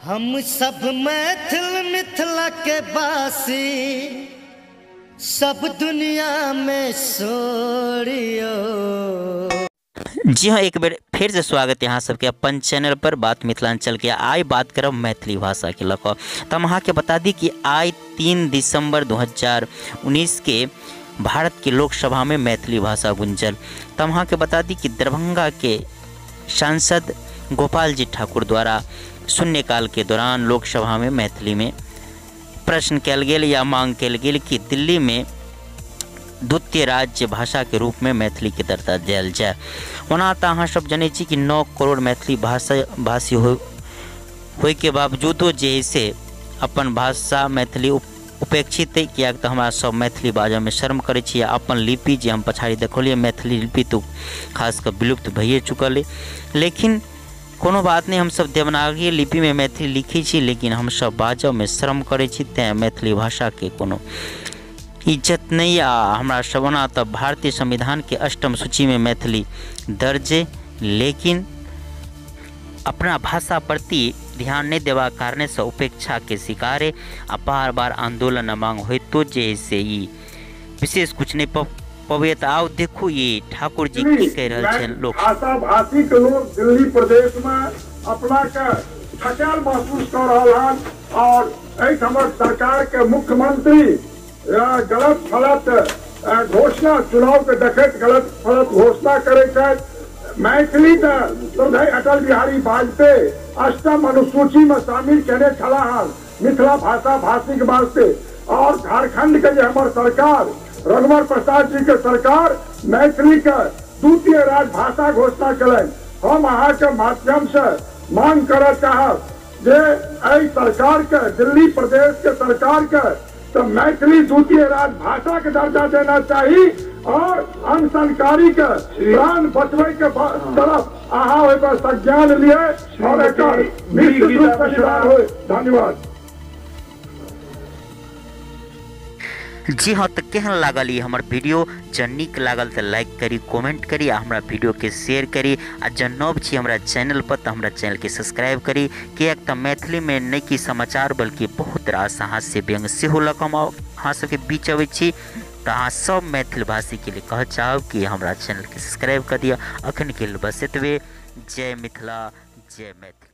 हम सब मैथिल मिथिला के वासी, सब दुनिया में सोरियो। जी हाँ, एक बेर फिर से स्वागत है अहाँ सबके अपन चैनल पर बात मिथिलांचल के। आइ बात करब मैथिली भाषा के लऽ कऽ। तऽ हम अहाँके बता दी कि आइ 3 दिसंबर 2019 के भारत के लोकसभा में मैथिली भाषा गुंजल। तऽ हम अहाँके बता दी कि दरभंगा के सांसद गोपाल जी ठाकुर द्वारा शून्यकाल के दौरान लोकसभा में मैथिली में प्रश्न कयल गेल या मांग कयल गेल कि दिल्ली में द्वितीय राज्य भाषा के रूप में मैथिली के दर्जा देल जाय। ओना तऽ अहाँ सब जनै छी कि 9 करोड़ मैथिली भाषी होय के बावजूदो जे से अपन भाषा मैथिली उपेक्षित है, किएक तऽ हमरा सब मैथिली बाजऽमे शर्म करै छी। अपन लिपि जे हम पछाड़ी देखलियै मैथिली लिपि तऽ खास कऽ विलुप्त भइए चुकल अइ, लेकिन कोनो बात नहीं, हम सब देवनागरी लिपि में मैथिली लिखै छी, लेकिन हम सब बाजऽमे शर्म करै छी, तैँ मैथिली भाषाके कोनो इज्जत नहीं। आ हमरा सब ओना तऽ भारतीय संविधान के 8म सूची में मैथिली दर्ज है, लेकिन अपना भाषा प्रति ध्यान नहीं देबाक कारण से उपेक्षा के शिकार है। आ बार बार आंदोलन मांग होइतो जे से ई विशेष कुछ नहीं पबैत। तऽ आउ देखू ये ठाकुर जी की कहि रहल छनि। लोक भाषा भाषी के लोग दिल्ली प्रदेश में अपना के थकाल महसूस कर रहल हन और एहिठामक सरकार के मुख्यमंत्री गलत फलत घोषणा, चुनाव के देखैत गलत फलत घोषणा करै छथि। मैथिली तऽ श्रद्धेय अटल बिहारी वाजपेयी 8म अनुसूची में शामिल केने छलाह हन मिथिला भाषा भाषी के वास्ते। और झारखंड के जे हमर सरकार रघुवर प्रसाद जी के सरकार मैथिली के द्वितीय राजभाषा घोषणा केलनि। हम अहाँ के माध्यम से मांग करऽ चाहब जे एहि सरकार के, दिल्ली प्रदेश के सरकार के तो मैथिली द्वितीय राजभाषा के दर्जा देना चाहिए और अनशनकारी के प्राण बचबै के तरफ अहाँ ओहि पर संज्ञान लिए और एकर निश्चित रूप से निदान होय। धन्यवाद। जी हाँ, तो केहन लागल ई हमर वीडियो? जँ नीक लागल तऽ लाइक करी, कमेंट करी आ हमरा वीडियो के शेयर करी। आ जँ नव छी हमरा चैनल पर तऽ हमरा चैनल के सब्सक्राइब करी, किएक तऽ मैथिली में नहि कि समाचार बल्कि बहुत रास हास्य व्यंग सेहो लऽ कऽ हम अहाँ सबके बीच अबै छी। तऽ अहाँ सब मैथिल भाषी के लिए कहऽ चाहब कि हमरा चैनल के सब्सक्राइब कऽ दिअ। अखन के लेल बस एतबे। जय मिथिला, जय मैथिली।